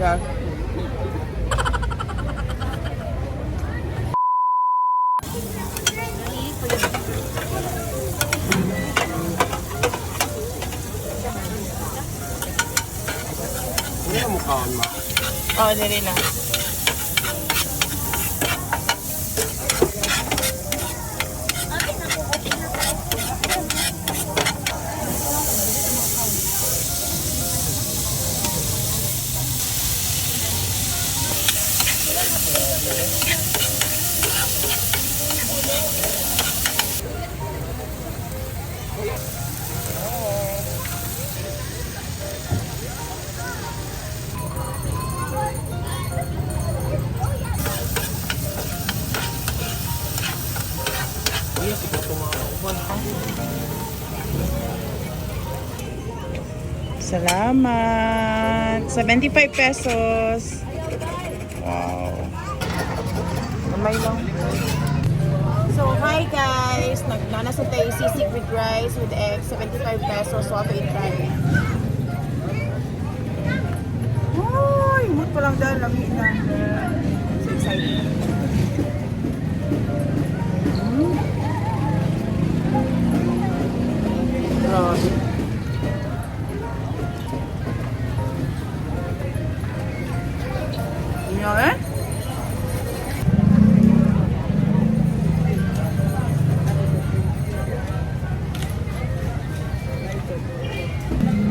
Yeah. Ano ang mukhaan mo? Oh, dili lang. Iya, siguro itong mga kauban. Salamat. 75 pesos. Wow. Gamay lang. So, hi guys. Nagnana sa tayo sisig with rice with egg. 75 pesos. So, ato i-try. Uy, mood pa lang dahil. Lami na. So excited. Grabe. Ano eh?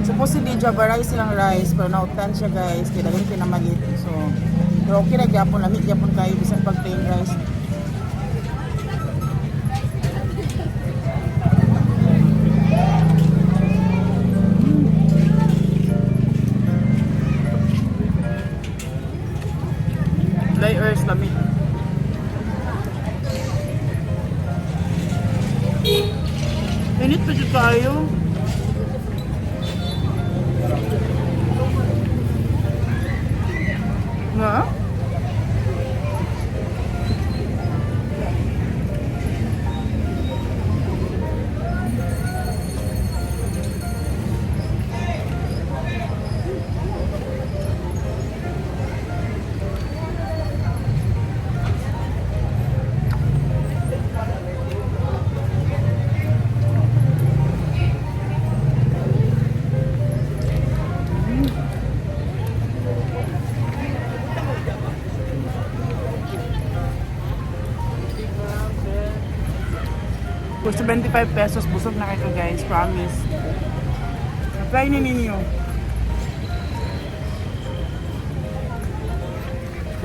Supposedly, Java rice silang rice, pero nautan siya, guys. Kaya daghan kinamalit. So, pero okay na gyapon, lamig gyapon kayo bisan pag plain rice. Layers, lamig. Init pa dito tayo. Nga? For 75 pesos, busog na kayo, guys. Promise. Apply na ninyo.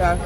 Yeah.